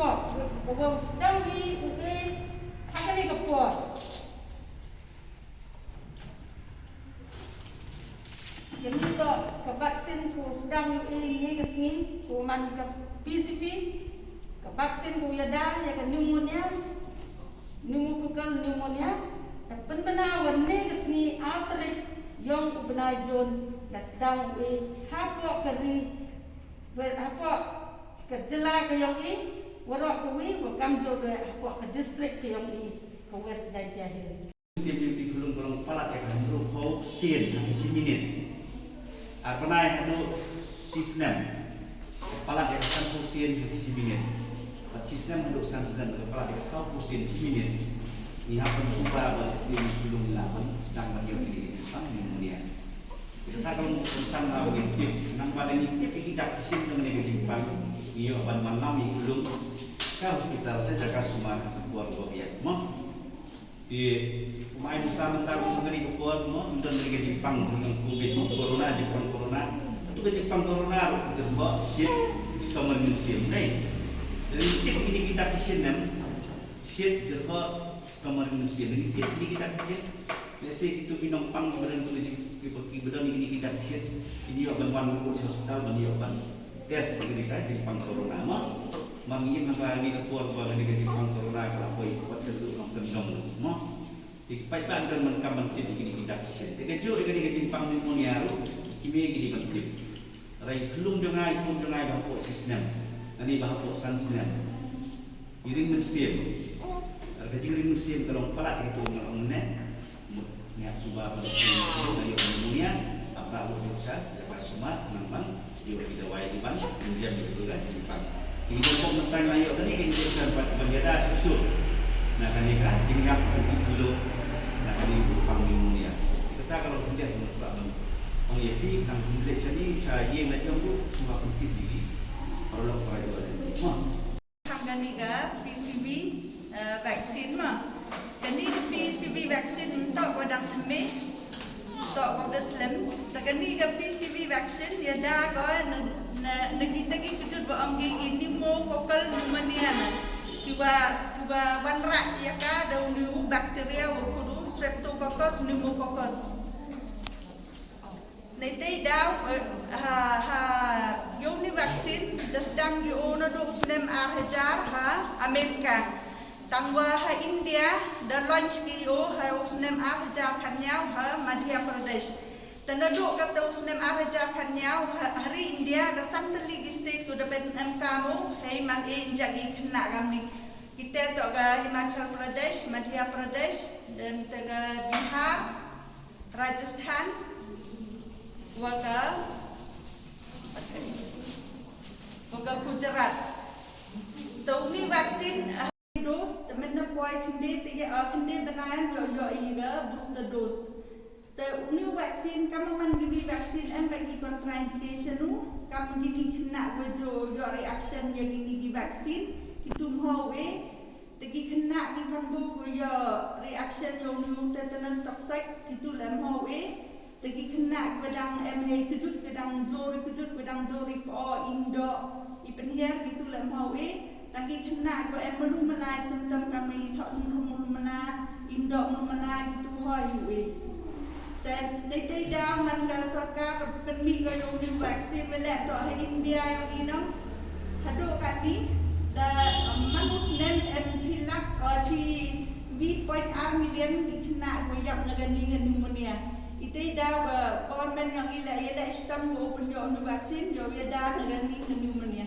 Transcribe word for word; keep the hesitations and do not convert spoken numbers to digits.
Ka wa sdang i u e ha kane ka por. Kane ka, ka vaccine ka wa sdang i u e ngi ka sngi ka wa man ka P C V, ka vaccine ka wa ïada ïa ka pneumonia, pneumococcal pneumonia. Ka pynbna wa ne ka sngi ar tarik yong u bnai Jun ka sdang u e hapoh ka ri, hapoh ka jylla ka yong i, waroh ka wi wa kamjooh ka hapoh ka district ka yong i ka West Jaintia Hills. Siem ïa ki khulum ka long palat ïa ka hynriew phew sien ha ki shi minit. Ar bnai haduh shi snem palat ïa ka san phew sien ha ki shi minit. Bad shi snem haduh san snem ka palat ïa ka saw phew sien shi minit. Ngi hap ban suba ba ka siem ïa ki khulum la ban sdang ban ïoh ïa ki jingpang pneumonia. Kita ka long kongsan ba ngi tip, nang ba ngi tip ïa ki dak ki sien jong kane ka jingpang, ngi ïoh ban wan lam ïa ki khulum. Ka hospital sa jaka sumar ka por ba biang mo. Te kumba ai nusar mynta kum kane ka por mo, ym don kane ka jingpang jong covid mo, corona, jingpang corona. Hato ka jingpang corona ruh jyrhoh shit stomach mynsiem, right? Te ngi tip kine ki dak ki sien em, shit jyrhoh stomach mynsiem. Ngi tip kine ki dak ki sien. Lehse kitu ki nongpang kiba don kine ki, kiba, kiba don kine ki dak ki sien, kin ïoh ban wan ruh sha hospital ban ïoh ban test ïa kane ka jingpang corona mo. Ba ngi ïa nga ka ngi ka por ba kane ka jingpang corona ka la poi pat sha ka nongkyndong mo. Te ki paidbah ki don ban kam ban tip ïa kine ki dak ki sien. Te kajuh ïa kane ka jingpang pneumonia ruh ki kmie ki dei ban tip. Hynrei i khlum jong nga, i khun jong nga iba hapoh shi snem, lane iba hapoh san snem, i ring mynsiem. Hynrei ka jingring mynsiem ka long palat ïa katu nga ong mynne. Mut ngi hap suba ban ring mynsiem, ïa pneumonia, ap ba ruh ïa ka sumar, nang ban ïoh ki dawai ki ban pynjem ïa katu ka jingpang. Ki jingpang mynta la ïoh kane ka injection pat ban ïada shuh shuh na kane ka jingïap kane ka khlum na kane ka jingpang pneumonia. Kata ka long khyndiat ban ong ïa phi, nang khyndiat shane sha ïing la jong ruh sngewbha pyntip ïa ki paralok para ïoh lem. Mo. Kane ka P C V, eh, vaccine mo. Kane ka P C V vaccine ym toh ka dang thymmai, toh ka da slem. Te kane ka P C V vaccine ïada ka na, na, na kita ki kjut ba ong ki pneumococcal pneumonia na. Kiwa, kiwa wanrah ïa ka da une u bacteria wa kut u Streptococcus pneumococcal. Nitei daw, eh, ha, ha, ïa une u vaccine da sdang ki o naduh u snem ar hajar ha Amerika. Tangwa ha India da launch ki o ha u snem ar hajar khatñiaw ha Madhya Pradesh. Te naduh kata u snem ar hajar khatñiaw ha, ha ri India da san tylli ki state kiwa da pyn-em kam o hei man e jingkhynnah kamni. Kita toh ka Himachal Pradesh, Madhya Pradesh, then te ka Bihar, Rajasthan, wa ka, wa ka Gujarat. Te une u vaccine, ah, dose, te mynta poi khyndiat, te ïa, ah, khyndiat bnai ïoh, ïoh ïa ka booster dose. Te une u vaccine, kam man kiwei ki vaccine em ba ki contraindication u, kam kine ki khynnah kiwa ju ïoh reaction ïa kine ki vaccine, kitu ym hoi. Te ki khynnah ki kham bun kiwa ïoh reaction ïa une u tetanus toxoid, kitu leh ym hoi. Te ki khynnah kiwa dang em hei kjut, kiwa dang jur i kjut, kiwa dang jur i kpoh, im doh, i pynhiar, kitu leh ym hoi. Tang ki khynnah kiwa em mluh mluh i symptom kam i choh syndrome mluh mluh, im doh mluh mluh, kitu hoi u e. Te, nitei daw man ka sorkar pynmih ko ïa une u vaccine, me leh toh ha India ïong i nong. Haduh katni da, um, man u snem em chi lak, uh, chi wi point ar million ki khynnah kiwa ïap na kane ka pneumonia. Itei daw ka government ïong i leh, ïaleh shitom ko u pynïoh une u vaccine, ïoh ïada na kane ka pneumonia.